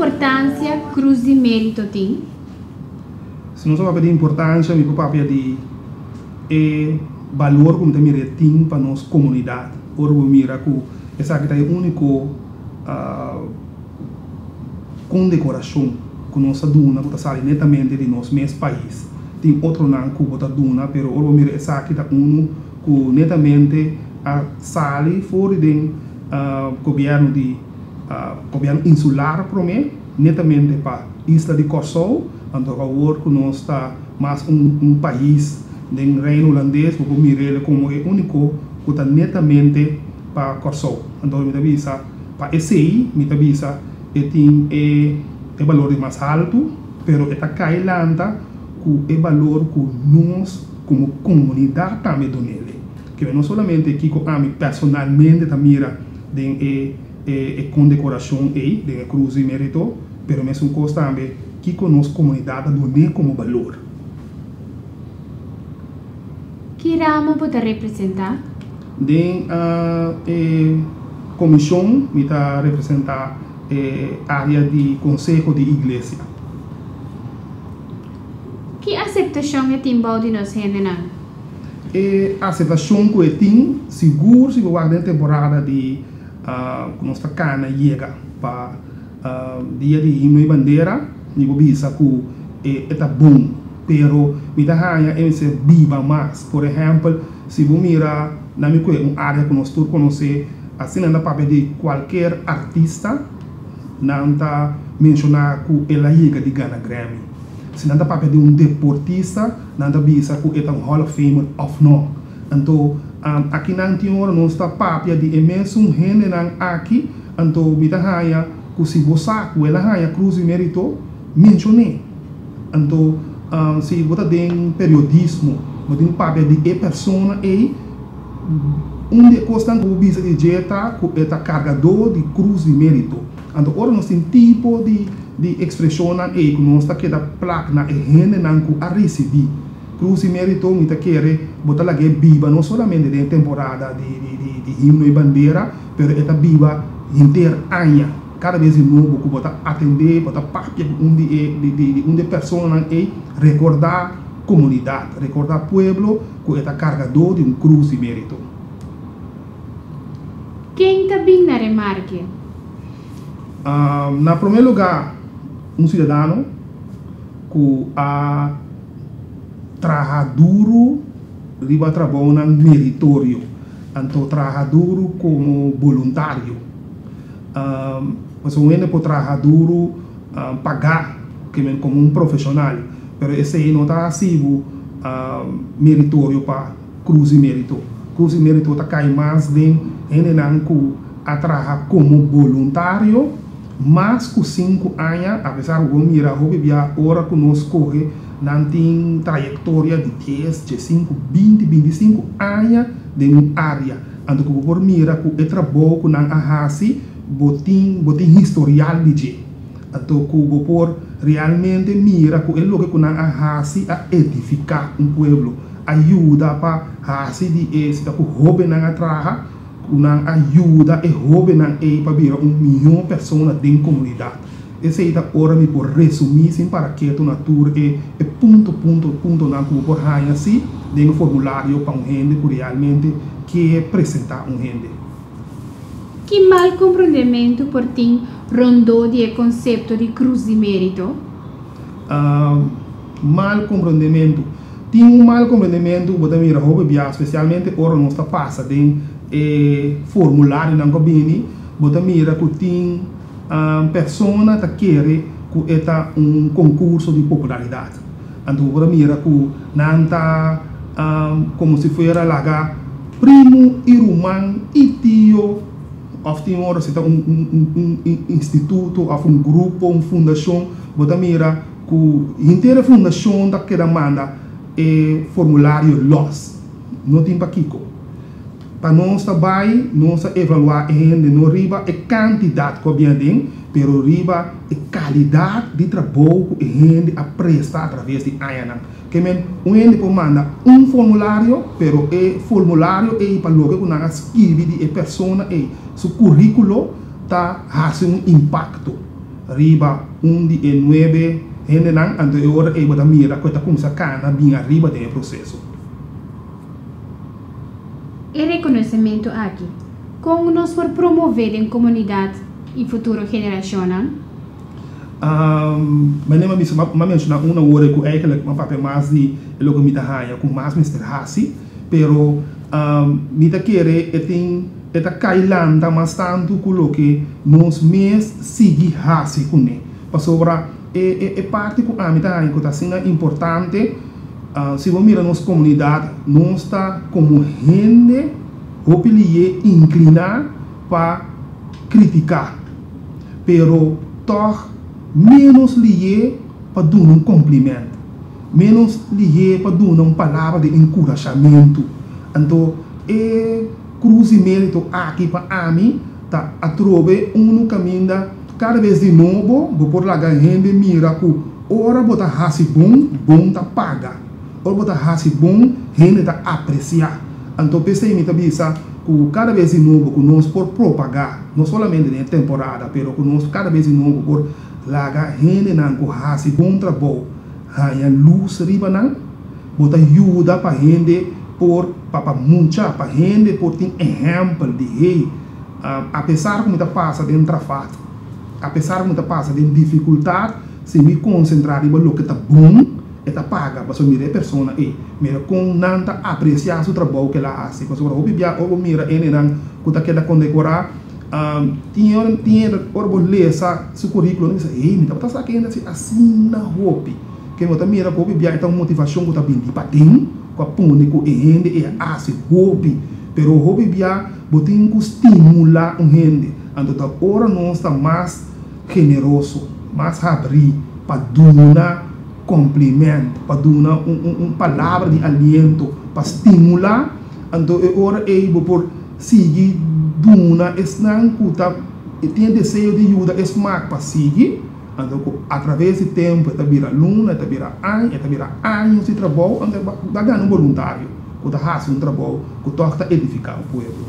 Importansia Krus di Mérito tin? Si nos a papia di importansia, mi por papia di e balor ku mi ta mira e tin pa nos komunidat. Ora bo mira ku esaki ta e úniko kondekorashon ku nos ta duna ku ta sali netamente di nos mes pais. Tin otronan ku bo ta duna, pero ora bo mira esaki ta unu ku netamente a sali for di den gobièrnu di gobièrnu insular promé, netamente pa isla di Kòrsou. Anto awor ku nos ta mas un un pais den Reino Hulandes, bo por mir'el komo e úniko ku ta netamente pa Kòrsou. Anto mi ta bisa pa esei mi ta bisa e tin e e balor di mas haltu, pero e ta kai lanta ku e balor ku nos komo komunidat tambe dun'el. Ke no solamente kiko ami personalmente ta mira den e e kondekorashon ei, den e Krus di Mérito, pero mesun kos tambe kiko nos komunidat ta dun'é komo balor. Ki ramo bo ta representá? Den e komishon mi ta representá e área di konseho di iglesia. Ki aseptashon e tin bou di nos hendenan? E aseptashon ku e tin, sigur si bo wak den temporada di ku nos ta kana yega pa dia di himno i bandera, mi por bisa ku e ta bon, pero mi ta haña e mester biba mas. Por ehèmpel, si bo mira na mi kue un área ku nos tur konosé, asina nan ta papia di kualker artista, nan ta menshoná ku el a yega di gana Grammy. Si nan ta papia di un deportista, nan ta bisa ku e ta un Hall of Famer òf no. Anto, akinan tin ora nos ta papia di e mesun hendenan aki, anto mi ta haña ku si bo sa ku el a haña Krus di Mérito, menshon'é. Anto, si bo ta den periodismo, bo tin papia di e persona ei, un di e kosnan ku bo bisa di dje ta ku e ta kargadó di Krus di Mérito. Anto ora nos tin tipo di di ekspreshonnan ei ku nos ta keda plak na e hendenan ku a risibí Krus di Mérito, mi ta kere bo ta lag'é biba no solamente den e temporada di di di himno i bandera, pero e ta biba henter aña. Kada bes di nobo ku bo ta atendé, bo ta papia ku un di e di di un di e personanan ei, rekordá komunidat, rekordá pueblo ku e ta kargadó di un Krus di Mérito. Ken ta bin na remarke? Na promé lugá, un siudadano ku a traha duru riba trabounan meritorio, anto traha duru komo boluntario. Pasobra un hende por traha duru pagá komo un profeshonal, pero esei no ta hasi bo meritorio pa Krus di Mérito. Krus di Mérito ta kai mas den hendenan ku a traha komo boluntario mas ku sinku aña, apesar ku bo mira hopi bia ora ku nos kohe nan tin trayektoria di dies, diesinku, binti, bintisinku aña den un área. Anto ku bo por mira ku e trabou ku nan a hasi bo tin bo tin historial di dje. Anto ku bo por realmente mira ku e loke ku nan a hasi a edifiká un pueblo. A yuda pa hasi di e si ta ku hóbennan a traha, ku nan a yuda e hóbennan ei pa bira un mihó persona den komunidat. Esei ta ora mi por resumí sin para ketu na tur e e punto punto puntonan ku bo por haña si den e formulario pa un hende ku realmente ke presentá un hende. Ki mal komprondementu por tin rondó di e konsepto di Krus di Mérito? Mal komprondementu. Tin un mal komprendementu ku bo ta mira hopi bia, spesialmente ora nos ta pasa den e formularionan ku a bini, bo ta mira ku tin persona ta kere ku e ta un konkurso di popularidat. Anto bo por a mira ku nan ta komo si fuera laga primu i ruman i tio òf tin ora si ta un un instituto òf un grupo, un fundashon, bo ta mira Ku henter e fundashon ta keda manda e formulario lòs. No tin pakiko. Pa nos ta bai, nos ta evaluá e hende no riba e kantidat ku a bin aden, pero riba e kalidat di trabou ku e hende a presta atraves di añanan. Ke men, un hende por manda un formulario, pero e formulario ei pa loke ku nan a skibi di e persona ei, su kuríkulo ta hasi un impakto. riba un di e nuebe hendenan, anto e ora ei bo ta mira ku e ta kuminsá kana bin ariba den e proseso. E rekonosementu aki, kon nos por promové den komunidat i futuro generashonnan? Manera mi a bisa, mi a menshoná un awor ku eigenlijk mi a papia mas di e loke mi ta haña ku mas mester hasi, pero mi ta kere e tin e ta kai lanta mas tantu ku loke nos mes sigui hasi kuné. Pasobra e e parti ku ami ta haña ku ta asina importante, si bo mira nos komunidat, nos ta komo hende hopi liye inkliná pa kritiká, pero tòg ménos liye pa duna un kompliment, ménos liye pa duna un palabra di enkurashamentu. Anto e krus di mérito aki pa ami ta atrobe unu kaminda kada bes di nobo bo por laga hende mira ku ora bo ta hasi bon, bon ta paga. Ora bo ta hasi bon, hende ta apresiá. Anto p'esei mi ta bisa ku kada bes di nobo ku nos por propagá, no solamente den e temporada, pero ku nos kada bes di nobo por laga hendenan ku hasi bon trabou haña lus riba nan, bo ta yuda pa hende por, pa pa mucha, pa hende por tin ehèmpel di, hey, apesar ku mi ta pasa den trafat, apesar ku mi ta pasa den difikultat, si mi konsentrá riba loke ta bon, E ta paga pasobra mira e persona ei, mira kon nan ta apresiá su trabou ku el a hasi. Pasobra hopi bia ora bo mira hendenan ku ta keda kondekorá, tin ora tin hende ora bo lesa su kurikulo bo ta bisa, hey, mi tabata sa ku hende hasi asina hopi. Ke bo ta mira ku hopi bia e ta un motivashon ku ta bini di paden ku a pone ku e hende ei a hasi hopi. Pero hopi bia bo tin ku stimulá un hende. Anto ta ora nos ta mas generoso, mas habrí pa duna compliment, pa duna un palabra di aliento, pa stimula, anto e ora ei bo por sigui duna esnan cu ta tin e deseo di yuda e smaak pa sigui, anto cu a traves di tempo e ta bira luna, e ta bira aña, e ta bira años di trabou, anto bo a gana un boluntario cu ta haci un trabou cu toch ta edifica un pueblo.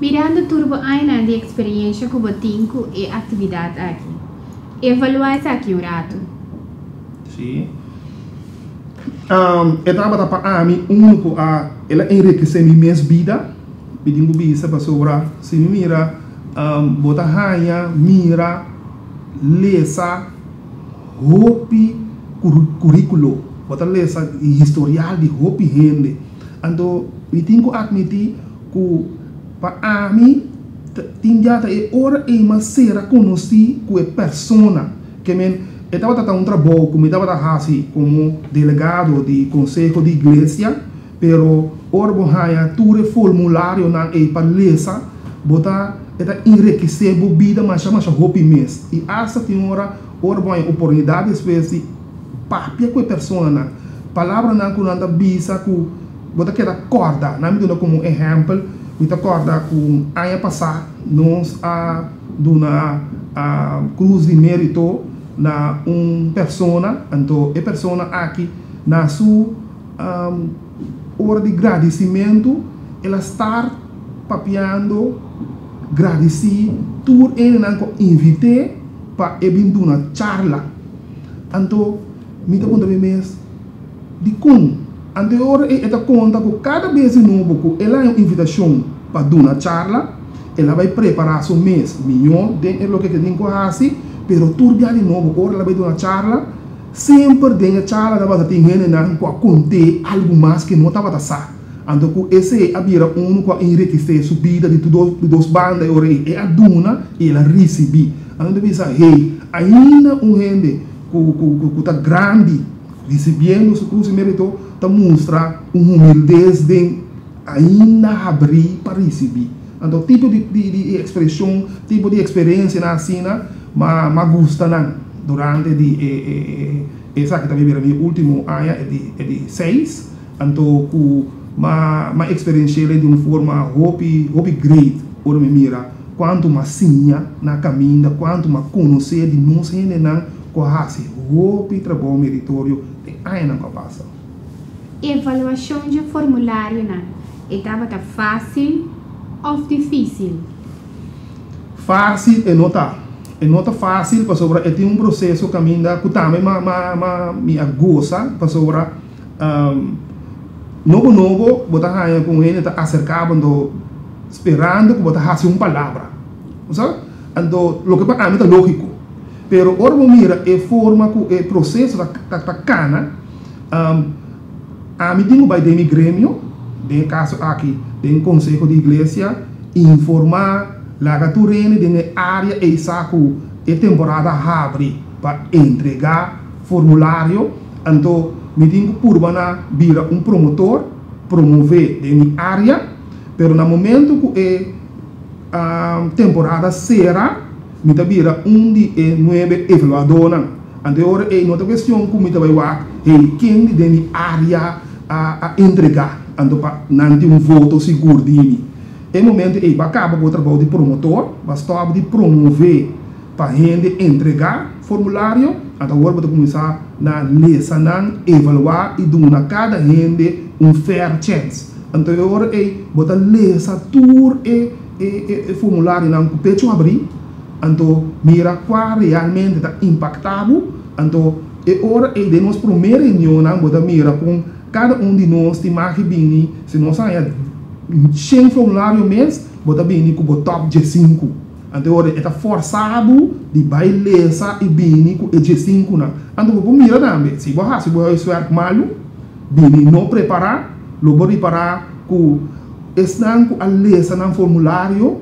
Mirando tur bo añanan di experiencia cu bo tin cu e actividad aki, Evaluá esaki un ratu. Sí. E tabata pa ami unu ku a el a enrikesé mi mes bida. Mi tin ku bisa pasobra si mi mira bo ta haña, mira, lesa hopi kuríkulo, bo ta lesa historial di hopi hende. Anto mi tin ku atmití ku pa ami Tin bia ta e ora ei mas sera konosí ku e persona. Ke men, e tabata ta un trabou ku mi tabata hasi komo delegado di konseho di iglesia, pero ora bo haña tur e formularionan ei pa lesa, bo ta e ta enrekisé bo bida masha masha hopi mes. I asta tin ora, ora bo haña oportunidat despues di papia ku e personanan, palabranan ku nan ta bisa ku Bo ta keda kòrda. Nan mi duna komo un ehèmpel, mi ta kòrda ku aña pasá nos a duna Krus di Mérito na un persona, anto e persona aki na su ora di gradisimentu el a start papiando gradisí tur hendenan ku a invit'é pa e bin duna charla. Anto mi ta puntra mi mes. Dikon? Anto e ora ei e ta konta ku kada bes di nobo ku el a haña un invitashon pa duna charla, el a bai prepará su mes mihó den e loke ku e tin ku hasi, pero tur bia di nobo ora el a bai duna charla, semper den e charla tabata tin hendenan ku a kont'é algu mas ku e no tabata sa. Anto ku esei a bira unu ku a enrikisé su bida di tur dos banda e ora ei e a duna i el a risibí. Anto ta bisa, Hey, ainda un hende ku ta grandi Risibiendo su krus di mérito ta mustra un humildes den ainda habrí pa risibí. Anto tipo di di ekspreshon, tipo di eksperensianan asina ma ma gusta nan durante di e e esaki ta bira mi último aña e di e di seis anto ku ma ma eksperensh'el di un forma hopi hopi great ora mi mira kuantu ma siña na kaminda, kuantu ma konosé di nos hendenan ku a hasi hopi trabou meritorio den añanan ku a pasa. Evaluashon dje formularionan, e tabata fásil òf difísil? Fásil e no ta. E no ta fásil pasobra e tin un proseso kaminda ku tambe m'a m'a m'a mi a gosa pasobra nobo nobo bo ta haña ku un hende ta aserká bo anto sperando ku bo ta hasi un palabra. Bo sa? Anto loke pa ami ta lógiko. Pero ora bo mira e forma ku e proseso ta ta ta kana, ami tin ku bai den mi gremio, den e kaso aki den konseho di iglesia, informá. Laga tur hende den e área ei sa ku e temporada a habri pa entregá formulario, anto mi tin ku purba na bira un promotor, promové den mi área, pero na momento ku e temporada sera mi ta bira un di e nuebe evaluadónan. Anto e ora ei no ta kuestion ku mi ta bai wak hey ken di den mi área a entregá, anto pa nan tin un voto sigur di mi. E momento ei bo a kaba ku bo trabou di promotor, bo a stòp di promové pa hende entregá formulario, anto awor bo ta kuminsá na lesa nan, evaluá i duna kada hende un fair chèns. Anto e ora ei bo ta lesa tur e e formularionan ku pechu habrí, anto mira kua realmente ta impaktá bo, anto e ora ei den nos promé reunionnan bo ta mira kon kada un di nos tin magi bini si nos haña Shen formulario mes bo ta bini ku bo top djesinku. Anto e ora e ta forsa bo di bai lesa i bini ku e djesinkunan. Anto bo por mira tambe, si bo hasi bo huiswerk malu, bini no prepará, lo bo ripará ku esnan ku a lesa nan formulario,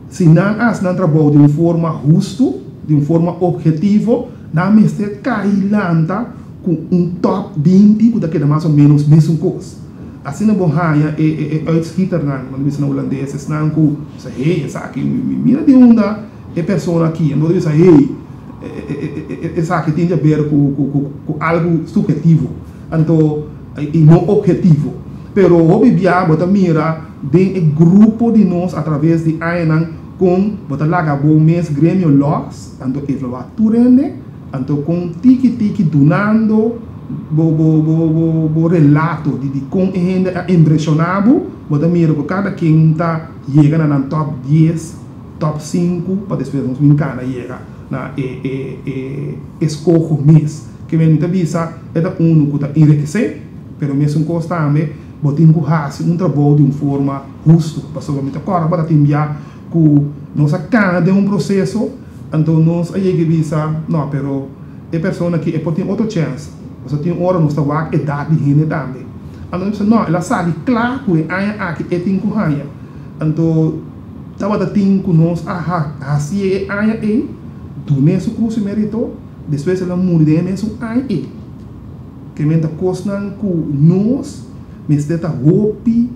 si nan a hasi nan trabou di un forma hustu, di un forma ophetivo, nan mester kai lanta ku un top 20 ku ta keda mas o ménos mesun kos. Asina bo haña e e uitschieternan, nan ta bisa na hulandes, esnan ku bisa, hey, esaki, mira di unda e persona aki. Anto bo ta bisa, hey, esaki tin di haber ku ku ku algu subhetivo, anto i no ophetivo. Pero hopi bia bo ta mira den e grupo di nos atraves di añanan kon bo ta laga bo mes gremio lòs, anto evaluá tur hende. Anto kon tiki tiki dunando bo bo bo bo bo relato di di kon e hende a impreshoná bo, bo ta mira ku kada ken ta yega na nan top dies, top sinku pa despues nos bin kana yega na e e e eskoho mes. Ke men mi ta bisa e ta unu ku ta enrekesé, pero mesun kos tambe bo tin ku hasi un trabou di un forma hustu, pasobra mi ta kòrda bo ta tin bia ku nos a kana den un proseso. Anto nos a yega i bisa, No, pero e persona aki e por tin otro chèns, pasobra tin ora nos ta wak edat di hende tambe. Anto nos a bisa, No, el a sali kla ku e aña aki e tin ku haña. Anto tabata tin ku nos a hasié e aña ei, dun'é su krus i mérito, despues el a muri den e mesun aña ei. Ke men ta kosnan ku nos mester ta hopi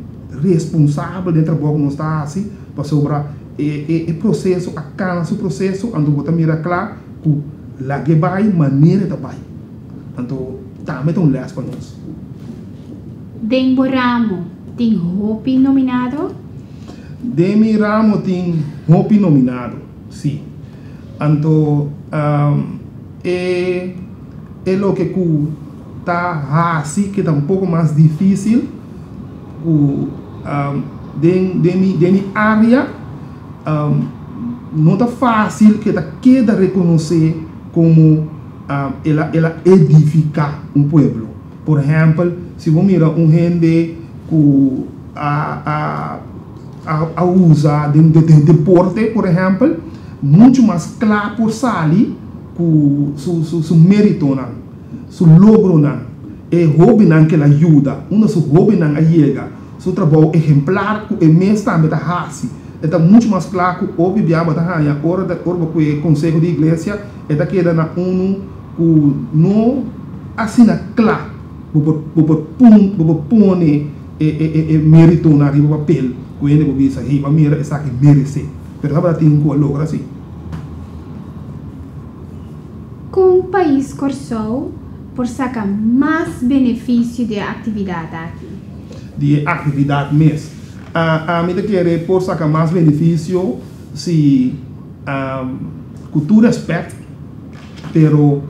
responsabel den trabou ku nos ta hasi, pasobra E e proseso a kana su proseso, anto bo ta mira kla ku lag'é bai manera e ta bai. Anto tambe ta un lès pa nos. Den bo ramo tin hopi nominado? Den mi ramo tin hopi nominado, sí. Anto e e loke ku ta hasi ke ta un poko mas difísil ku den den mi den mi área no ta fásil ke ta keda rekonosé komo el a el a edifiká un pueblo. Por ehèmpel, si bo mira un hende ku a a a usa den den deporte, por ehèmpel, muchu mas kla por sali ku su su su méritonan, su logronan, e hóbennan ku el a yuda, unda su hóbennan a yega, su trabou ehemplar ku e mes tambe ta hasi, e ta muchu mas kla ku hopi bia bo ta haña ora ta ora bo kue konseho di iglesia, e ta keda na unu ku no asina kla bo por bo por pun bo por pone e e e méritonan riba papel ku hende por bisa, hey, bo a mira esaki meresé. Pero tabata tin ku a logra si. Kon pais Kòrsou por saka mas benefisio di e aktividat aki? Di e aktividat mes. Ami ta kere por saka mas benefisio si, ku tur rèspèt, pero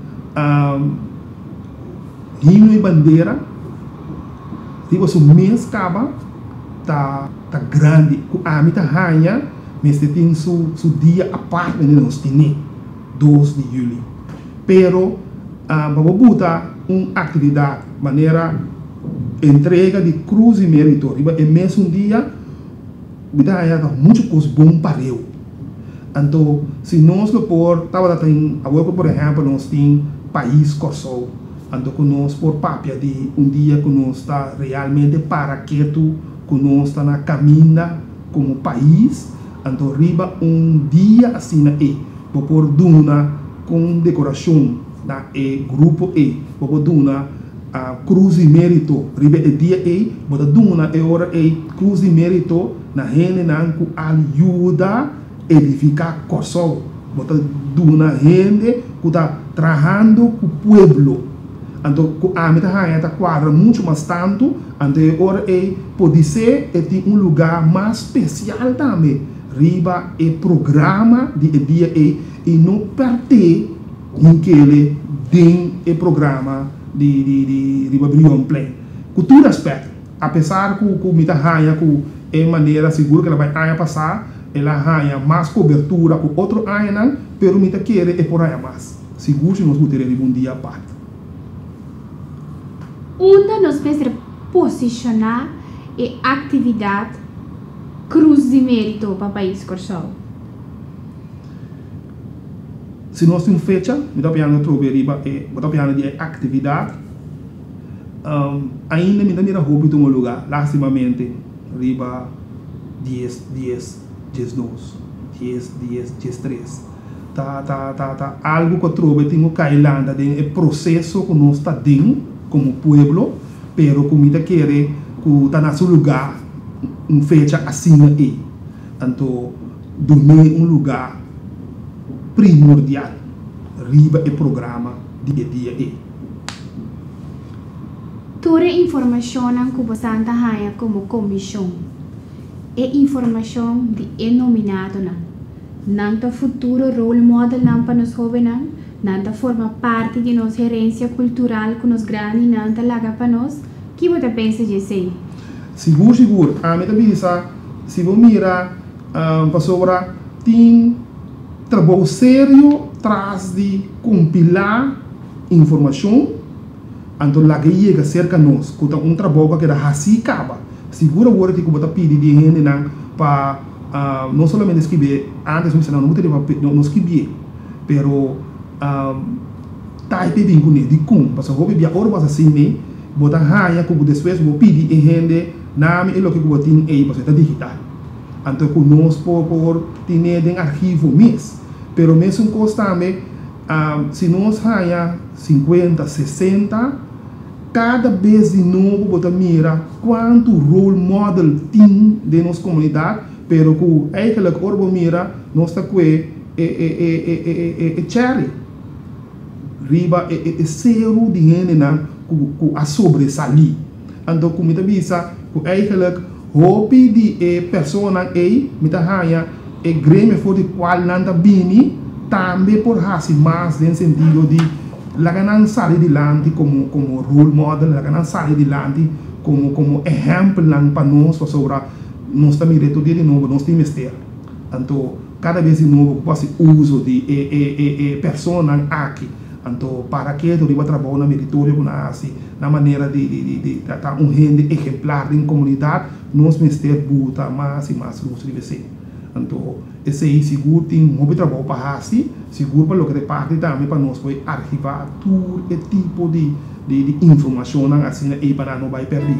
himno i bandera riba su mes kaba ta grandi ku ami ta haña mester tin su dia apart mende nos tene. 2 di yüli. Pero pa bo buta un aktividat manera entrega di Krus di Mérito riba e mesun dia, mi ta haña ta muchu kos bon pareu. Anto si nos lo por tabata tin awor ku por ehèmpel nos tin pais Kòrsou, anto ku nos por papia di un dia ku nos ta realmente para ketu ku nos ta na kaminda komo pais, anto riba un dia asina ei bo por duna kondekorashon na e grupo ei, bo por duna Krus di Mérito riba e dia ei, bo ta duna e ora ei Krus di Mérito na hendenan ku a yuda edifiká Kòrsou. Bo ta duna hende ku ta trahando ku pueblo. Anto ku ami ta haña ta kuadra muchu mas tantu, anto e ora ei podisé e tin un lugá mas spesial tambe riba e programa di e dia ei i no pèrdé Hinkele den e programa di di di riba Brionplein. Ku tur rèspèt, apesar ku ku mi ta haña ku e manera sigur ku el a bai aña pasá, el a haña mas kobertura ku otro añanan, pero mi ta kere e por haña mas, sigur si nos buter'é riba un dia apart. Unda nos mester posishoná e aktividat Krus di Mérito pa Pais Kòrsou? Si nos tin un fecha, mi ta piando atrobe riba e, bo ta piando di e actividad. Ainda mi ta mira hopi tuma lugar, lastimamente, riba dies, dies, diesdos, dies, dies, diestres. Ta, ta, ta, ta algo cu atrobe tin cu cay lanta den e proceso cu nos ta den como pueblo, pero cu mi ta kere cu ta na su lugar un fecha asina ey. Anto dun'é un lugá primordial riba e programa di e dia ei. Tur e informashonnan ku bosan ta haña komo komishon, e informashon di e nominadonan, nan ta futuro role modelnan pa nos hóbennan, nan ta forma parti di nos herensia kultural ku nos grandinan ta laga pa nos. Ki bo ta pensa di esei? Sigur sigur, ami ta bisa si bo mira pasobra tin trabou serio tras di kompilá informashon, anto laga e yega serka nos ku ta un trabou ku a keda hasí kaba. Sigur awor aki ku bo ta pidi di e hendenan pa no solamente skibié, antes mi bisa nan no bo ta riba no skibié, pero Type bin kuné. Dikon? Pasobra hopi bia ora bo a hasi asina, bo ta haña ku despues bo pidi e hende nami e loke ku bo tin ei pasobra e ta digital. Anto ku nos por por tin'é den archivo mes. Pero mesun kos tambe, si nos haña sinkuenta, sesenta, kada bes di nobo bo ta mira kuantu role model tin den nos komunidat, pero ku eigenlijk ora bo mira nos ta kue e e e e e e cherry. Riba e e seru di hendenan ku ku a sobresalí. Anto ku mi ta bisa ku eigenlijk hopi di e personanan ei mi ta haña e gremio for di kual nan ta bini tambe por hasi mas den sentido di laga nan sali dilanti komo komo role model, laga nan sali dilanti komo komo ehèmpelnan pa nos pasobra nos ta mira e tur dia di nobo nos tin mester. Anto kada bes di nobo ku bo hasi uso di e e e e personanan aki, anto para ketu riba trabounan meritorio ku nan a hasi na manera di di di di ta un hende ehemplar den komunidat, nos mester buta mas i mas lus riba esei. Anto esei sigur tin hopi trabou pa hasi, sigur pa loke ta e parti tambe pa nos por archivá tur e tipo di di di informashonnan asina ei pa nan no bai pèrdí.